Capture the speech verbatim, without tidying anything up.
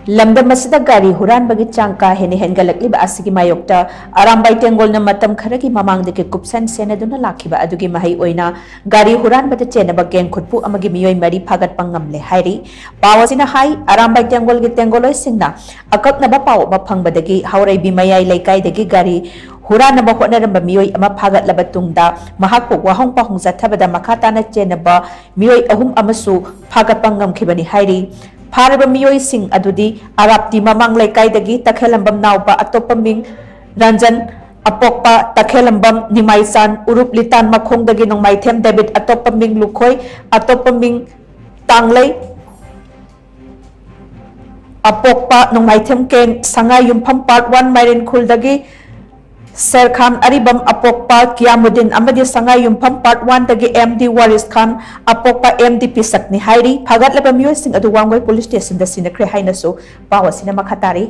ꯂꯝꯗꯝ ꯑꯁꯤꯗ ꯒꯥꯔꯤ ꯍꯨꯔꯥꯟꯕꯒꯤ ꯆꯥꯡ ꯀꯥ ꯍꯦꯟꯅ ꯍꯦꯟꯒꯠꯂꯛꯂꯤꯕ ꯑꯁꯤꯒꯤ ꯃꯥꯌꯣꯛꯇ ꯑꯔꯥꯝꯕꯥꯏ ꯇꯦꯡꯒꯣꯜꯅ ꯃꯇꯝ ꯈꯔꯒꯤ ꯃꯃꯥꯡꯗꯒꯤ ꯀꯨꯞꯁꯟ ꯁꯦꯟꯅꯗꯨꯅ ꯂꯥꯛꯈꯤꯕ ꯑꯗꯨꯒꯤ ꯃꯍꯩ ꯑꯣꯏꯅ ꯒꯥꯔꯤ ꯍꯨꯔꯥꯟꯕꯗ ꯆꯦꯟꯅꯕ ꯒꯦꯡ ꯈꯨꯠꯄꯨ ꯑꯃꯒꯤ ꯃꯤꯑꯣꯏ ꯃꯔꯤ ꯐꯥꯒꯠꯄ ꯉꯝꯂꯦ ꯍꯥꯏꯔꯤ꯫ ꯄꯥꯎ ꯑꯁꯤꯅ ꯍꯥꯏ, ꯑꯔꯥꯝꯕꯥꯏ ꯇꯦꯡꯒꯣꯜꯒꯤ ꯇꯦꯡꯒꯣꯜꯂꯣꯏꯁꯤꯡꯅ ꯑꯀꯛꯅꯕ ꯄꯥꯎ ꯑꯃ ꯐꯪꯕꯗꯒꯤ ꯍꯥꯎꯔꯩꯕꯤ ꯃꯌꯥꯏ ꯂꯩꯀꯥꯏꯗꯒꯤ ꯒꯥꯔꯤ ꯍꯨꯔꯥꯟꯅꯕ ꯍꯣꯠꯅꯔꯝꯕ ꯃꯤꯑꯣꯏ ꯑꯃ ꯐꯥꯒꯠꯂꯕ ꯇꯨꯡꯗ ꯃꯍꯥꯛꯄꯨ ꯋꯥꯍꯣꯡ ꯄꯥꯎꯍꯣꯡ ꯆꯠꯊꯕꯗ ꯃꯈꯥ ꯇꯥꯅ ꯆꯦꯟꯅꯕ ꯃꯤꯑꯣꯏ ꯑꯍꯨꯝ ꯑꯃꯁꯨ ꯐꯥꯒꯠꯄ ꯉꯝꯈꯤꯕꯅꯤ ꯍꯥꯏꯔꯤ꯫ ꯐꯥꯔꯕ ꯃꯤꯑꯣꯏꯁꯤꯡ ꯑꯗꯨꯗꯤ ꯑꯔꯥꯞꯇꯤ ꯃꯃꯥꯡ ꯂꯩꯀꯥꯏꯗꯒꯤ ꯇꯈꯦꯜꯂꯝꯕꯝ ꯅꯥꯎꯕ, ꯑꯇꯣꯞꯄ ꯃꯤꯡ ꯔꯟꯖꯟ, ꯑꯄꯣꯛꯄ ꯇꯈꯦꯜꯂꯝꯕꯝ ꯅꯤꯃꯥꯏꯆꯥꯟ, ꯎꯔꯨꯞ ꯂꯤꯇꯥꯟ ꯃꯈꯣꯡꯗꯒꯤ ꯅꯣꯡꯃꯥꯏꯊꯦꯝ ꯗꯦꯕꯤꯠ, ꯑꯇꯣꯞꯄ ꯃꯤꯡ ꯂꯨꯈꯣꯏ, ꯑꯇꯣꯞꯄ ꯃꯤꯡ ꯇꯥꯡꯂꯩ, ꯑꯄꯣꯛꯄ ꯅꯣꯡꯃꯥꯏꯊꯦꯝ ꯀꯦꯡ, ꯁꯉꯥꯏ ꯌꯨꯝꯐꯝ ꯄꯥꯔꯠ ꯋꯥꯟ ꯃꯥꯏꯔꯦꯟꯈꯨꯜꯗꯒꯤ ꯁꯦꯔ ꯈꯥꯟ ꯑꯔꯤꯕꯝ, ꯑꯄꯣꯛꯄ ꯀꯤꯌꯥꯃꯨꯗꯤꯟ ꯑꯃꯗꯤ ꯁꯉꯥꯏ ꯌꯨꯝꯐꯝ ꯄꯥꯔꯠ ꯋꯥꯟꯗꯒꯤ ꯑꯦꯝ ꯗꯤ ꯋꯥꯔꯤꯁ ꯈꯥꯟ, ꯑꯄꯣꯛꯄ ꯑꯦꯝ ꯗꯤ ꯄꯤꯁꯛꯅꯤ ꯍꯥꯏꯔꯤ꯫ ꯐꯥꯒꯠꯂꯕ ꯃꯤꯑꯣꯏꯁꯤꯡ ꯑꯗꯨ ꯋꯥꯡꯒꯣꯏ ꯄꯨꯂꯤꯁ ꯁ꯭ꯇꯦꯁꯟꯗ ꯁꯤꯟꯅꯈ꯭ꯔꯦ ꯍꯥꯏꯅꯁꯨ ꯄꯥꯎ ꯑꯁꯤꯅ ꯃꯈꯥ ꯇꯥꯔꯤ꯫